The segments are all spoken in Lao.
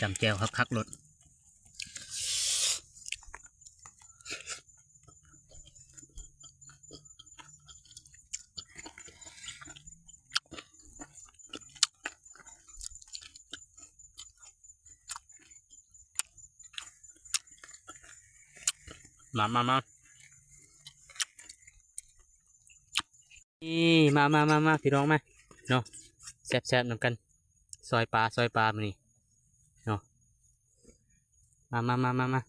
ຈ້ຳແຈ່ວຄັກໆໂລດ. ມາ ມາ ມາ ນີ້ ມາ ມາ ມາ ມາ ພີ່ນ້ອງມາເນາະ ແຊບໆນຳກັນ ຊອຍປາ ຊອຍປາມື້ນີ້ເນາະ ມາ ມາ ມາ ມາ ມາ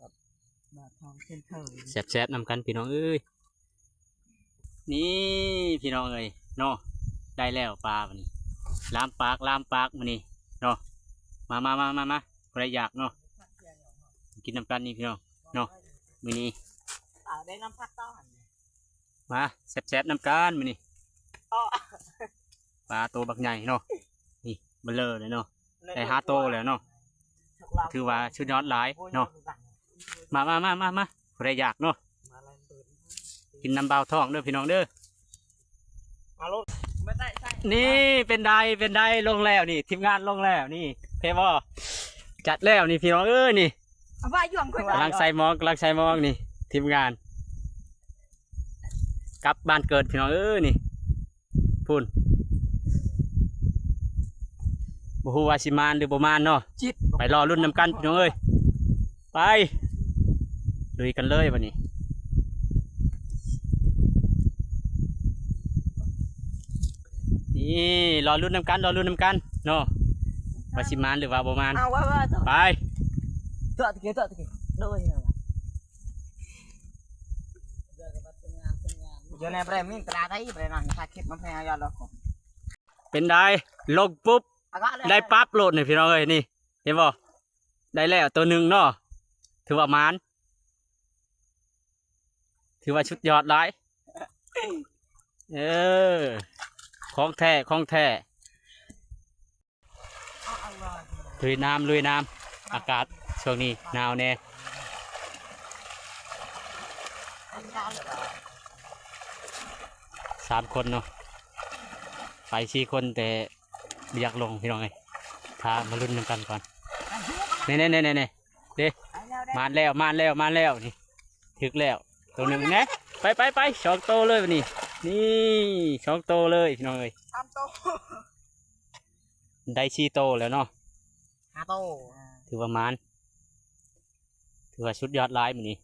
ບາດທອງເຊັ່ນເຄີຍ ແຊບໆນຳກັນພີ່ນ້ອງເອີຍ. ນີ້ພີ່ນ້ອງເອີຍເນາະ ໄດ້ແລ້ວປາມື້ນີ້ ລາມປາກ ລາມປາກມື້ນີ້ເນາະ ມາ ມາ ມາ ມາ ມາ ຜູ້ໃດຢາກເນາະ ກິນນຳກັນນີ້ພີ່ນ້ອງເນາະ ມື້ນີ້ ເອົາໄດ້ນຳຜັກຕໍ່ຫັ້ນ ມາແຊບໆນຳກັນມື້ນີ້ ອ້ອ ປາໂຕບັກໃຫຍ່ເນາະ ນີ້ເບີເລີເລີຍເນາະ ໄດ້ຫ້າໂຕແລ້ວເນາະ ຖືວ່າສຸດຍອດຫຼາຍເນາະ. ມາ ມາ ມາ ມາ ມາ ຜູ້ໃດຢາກເນາະ ກິນນຳບ່າວທອງເດີພີ່ນ້ອງເດີ. ນີ້ເປັນໃດ ເປັນໃດ ລົງແລ້ວນີ້ ທີມງານລົງແລ້ວນີ້ ເພບໍ່ ຈັດແລ້ວນີ້ພີ່ນ້ອງເອີຍນີ້ ເອົາວ່າຢູ່ນຳຂ້ອຍ ກຳລັງໃສ່ໝອກ ກຳລັງໃສ່ໝອກນີ້ ທີມງານ ກັບບ້ານເກີດພີ່ນ້ອງເອີຍນີ້ ພຸ້ນ ບໍ່ຮູ້ວ່າຊິມານຫຼືບໍ່ມານເນາະ ໄປລໍລຸ້ນນຳກັນພີ່ນ້ອງເອີຍ ໄປລຸຍກັນເລີຍບັດນີ້. ນີ້ລໍລຸ້ນນຳກັນ ລໍລຸ້ນນຳກັນເນາະ ວ່າຊິມານຫຼືວ່າບໍ່ມານ ເອົາ ໄປ ເຕາະຕະເກ ເຕາະຕະເກ ໂດຍ ຢູ່ໃນແບຣນມິນຕະຫຼາດໄດ້ ແບຣນນັ້ນ ຖ້າຄິດມາແພງຍອດດອກ ເປັນໃດ ລົງປຸບ ໄດ້ປັບໂລດນີ້ພີ່ນ້ອງເອີຍ ນີ້ເຫັນບໍ່ ໄດ້ແລ້ວໂຕໜຶ່ງເນາະ ຖືວ່າໝານ ຖືວ່າສຸດຍອດຫຼາຍ ເອີ ຂອງແທ້ ຂອງແທ້. ລຸຍນ້ຳ ລຸຍນ້ຳ ອາກາດຊ່ວງນີ້ໜາວແດ່ ສາມຄົນເນາະ ໄປສີ່ຄົນ ແຕ່ບໍ່ຢາກລົງພີ່ນ້ອງເອີຍ ຖ້າມາລຸ້ນນຳກັນກ່ອນ ແນ່ໆໆໆ ເດ້ ມານແລ້ວ ມານແລ້ວ ມານແລ້ວ ນີ້ ຖືກແລ້ວໂຕໜຶ່ງແນ່ ໄປໆໆ ສອງໂຕເລີຍບັດນີ້ ນີ້ສອງໂຕເລີຍພີ່ນ້ອງເອີຍ ສາມໂຕ ໄດ້ສີ່ໂຕແລ້ວເນາະ ຫ້າໂຕ ຖືວ່າໝານ ຖືວ່າສຸດຍອດຫຼາຍມື້ນີ້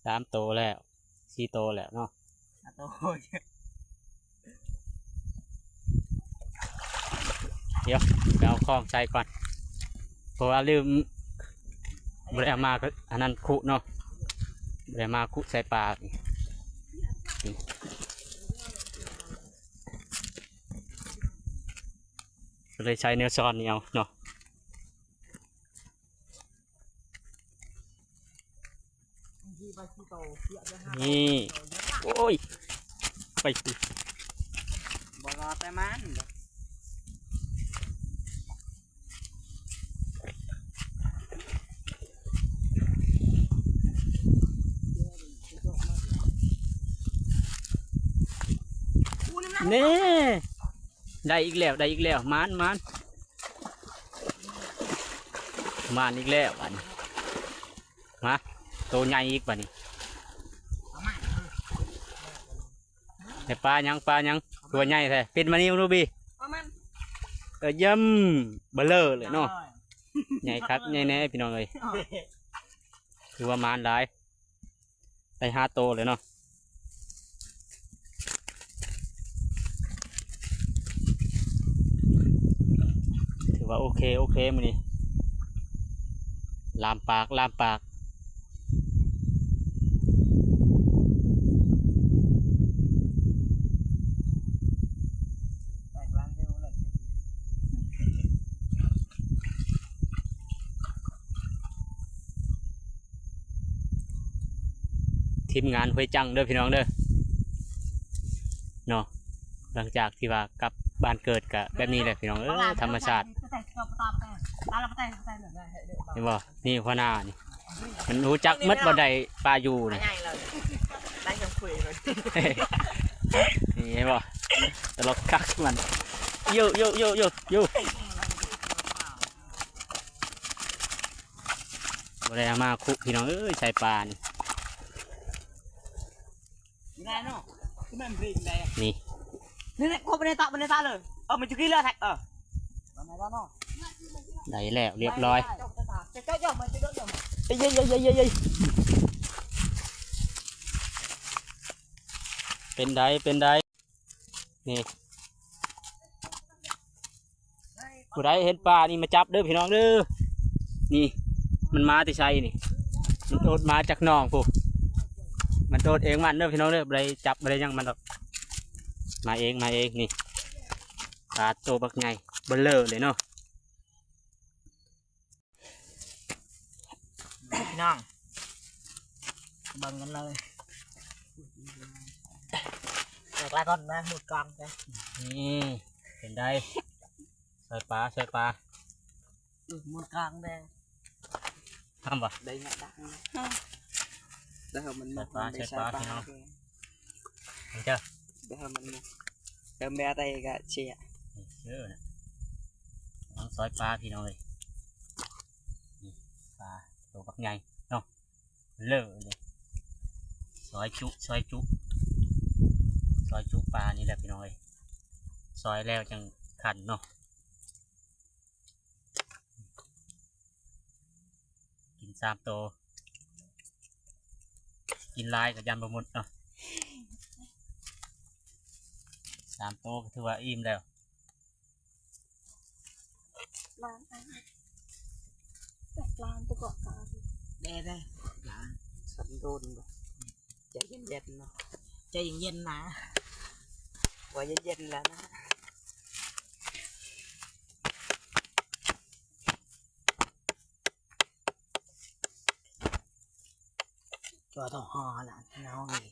ສາມໂຕແລ້ວ ສີ່ໂຕແລ້ວເນາະ ຫ້າໂຕ ດຽວໄປເອົາຂອງໃສ່ກ່ອນ ເພາະວ່າລືມ ບໍ່ໄດ້ເອົາມາ ອັນນັ້ນຄຸເນາະ ບໍ່ໄດ້ມາຄຸໃສ່ປາ ກໍເລີຍໃຊ້ແນວຊ້ອນນີ້ເອົາເນາະ. ນີ້ ໂອ້ຍ ໄປຕິ ບໍ່ລອດແຕ່ມັນ ນີ້ ໄດ້ອີກແລ້ວ ໄດ້ອີກແລ້ວ ໝານ ໝານ ໝານອີກແລ້ວບາດນີ້ ມາ ໂຕໃຫຍ່ອີກບາດນີ້ ໄດ້ປາຫຍັງ ປາຫຍັງ ຕົວໃຫຍ່ແທ້ ປິດມານີ້ດູບີ ປາມັນ ເອີ ຢ້ຳ ເບີເລີເລີຍເນາະ ໃຫຍ່ຄັກໃຫຍ່ແນ່ພີ່ນ້ອງເອີຍ ຖືວ່າໝານຫຼາຍ. ໄດ້ຫ້າໂຕເລີຍເນາະ ຖືວ່າໂອເຄ ໂອເຄ ມື້ນີ້ ລາມປາກ ລາມປາກ. ທີມງານຫ້ວຍຈັງເດີພີ່ນ້ອງເດີ ເນາະ ຫຼັງຈາກທີ່ວ່າກັບບ້ານເກີດກະແບບນີ້ແຫຼະພີ່ນ້ອງເອີຍ ທຳມະຊາດ ເຫັນບໍ່ ນີ້ຫົວໜ້ານີ້ ມັນຮູ້ຈັກໝົດບ່ອນໃດປາຢູ່ນີ້ ໄດ້ຍັງຄຸຍເລີຍ ນີ້ເຫັນບໍ່? ຕະຫຼົກຄັກມັນ. ໂຢ ໂຢ ໂຢ ໂຢ ໂຢ ບໍ່ໄດ້ເອົາມາຄຸພີ່ນ້ອງເອີຍ ສາຍປານີ້. ນີ້ ນີ້ ນີ້ ກົບໄປໃນຕາ ໄປໃນຕາເລີຍ. ເອີ ມັນຈະກິນເລີຍແທັກ ເອີ ໄດ້ແລ້ວ ລຽບຮ້ອຍ. ເອີຍ ເປັນໃດ ເປັນໃດ? ນີ້ ຜູ້ໃດເຫັນປານີ້ມາຈັບເດີພີ່ນ້ອງເດີ. ນີ້ ມັນມາແຕ່ໃສນີ້? ມັນໂດດມາຈາກໜອງພຸ້ນ. ມັນໂດດເອງມັນເດີພີ່ນ້ອງເດີ. ບໍ່ໄດ້ຈັບ ບໍ່ໄດ້ຫຍັງມັນດອກ. ມາເອງ ມາເອງ. ນີ້ ປາໂຕບັກໃຫຍ່ເບີເລີເລີຍເນາະ. ພີ່ນ້ອງ ເບິ່ງກັນເລີຍ. ແຕກຫຼາຍຄົນນະ ໝົດກອງເດ້. ນີ້ ເປັນໃດ? ຊອຍປາ ຊອຍປາ. ເອີ ໝົດກອງເດ້. ທຳບໍ່? ໄດ້ເຫຍດັງ. ແລ້ວມັນໝົດ ຊອຍປາ ຊອຍປາ ພີ່ນ້ອງ. ເດີ ເດີ ມັນ ເດີ ແມ່ໄດ້ກະເຊຍ ເອີ ມັນຊອຍປາພີ່ນ້ອງເອີຍ. ນີ້ ປາໂຕບັກໃຫຍ່ເນາະ ເລີເລີຍ. ຊອຍຈຸ ຊອຍຈຸ ຊອຍຈຸປານີ້ແຫຼະພີ່ນ້ອງເອີຍ. ຊອຍແລ້ວຈັ່ງຂັນເນາະ. ກິນສາມໂຕ ກິນຫຼາຍກໍຢ້ານບໍ່ໝົດເນາະ. ສາມໂຕກໍຖືວ່າອີ່ມແລ້ວ. ລ້ານ ແຕກລ້ານຕົວເກາະການ ແດ່ໆ ລ້ານ ສັນໂດນບໍ່? ໃຈເຢັນໆເນາະ ໃຈເຢັນໆນະ ວ່າເຢັນໆແລ້ວນະ. ຕົວເທົ່າຫໍ່ລະເນົ່ານີ້.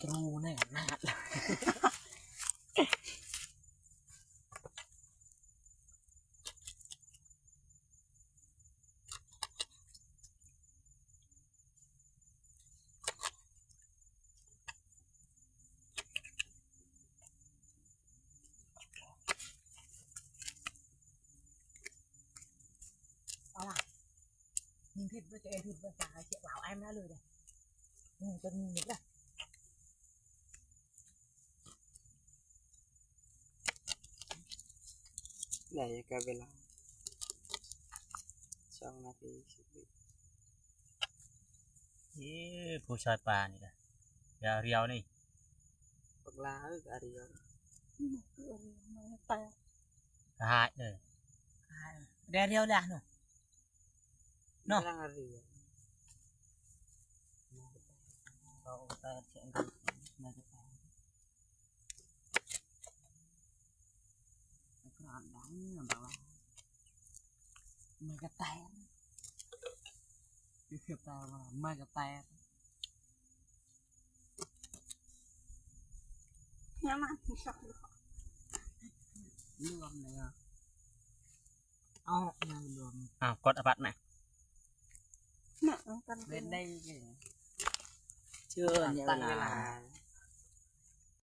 ຕຣູແນ່ນາດ. ເອົາລະ ຍິງທິດໄປ ຈະເອທິດໄປ ຈະໃຫ້ສຽກລາວແອມນະເລີຍເດ້. ອືມ ຕົວນີ້ລະ ໄດ້ກະເວລາ ສອງນາທີສິບວິ. ເອີ ຜູ້ຊອຍປານີ້ກະ ຢາວລຽວນີ້ ບັກຫຼ້າເອີຍ ກະລຽວ ອືມ ກະລຽວ ມາແຕ່ ກະຫາຍເອີຍ ແດດດຽວແຫຼະເນາະ ເນາະ ກຳລັງລຽວ ເອົາແຕ່ສຽງ ມາແຕ່ ກະດານດັງແບບວ່າ ມັນກະແຕກ ຄືແປວ່າມັນກະແຕກ ຍາມາທີ່ສັກ ລວມເລີຍ ເອົາ ເອົາ ລວມ ອ້າວ ກົດອະປັດນະ ນະ ເປັນໄດ້ ເຊີນ ຕັ້ງເວລາ.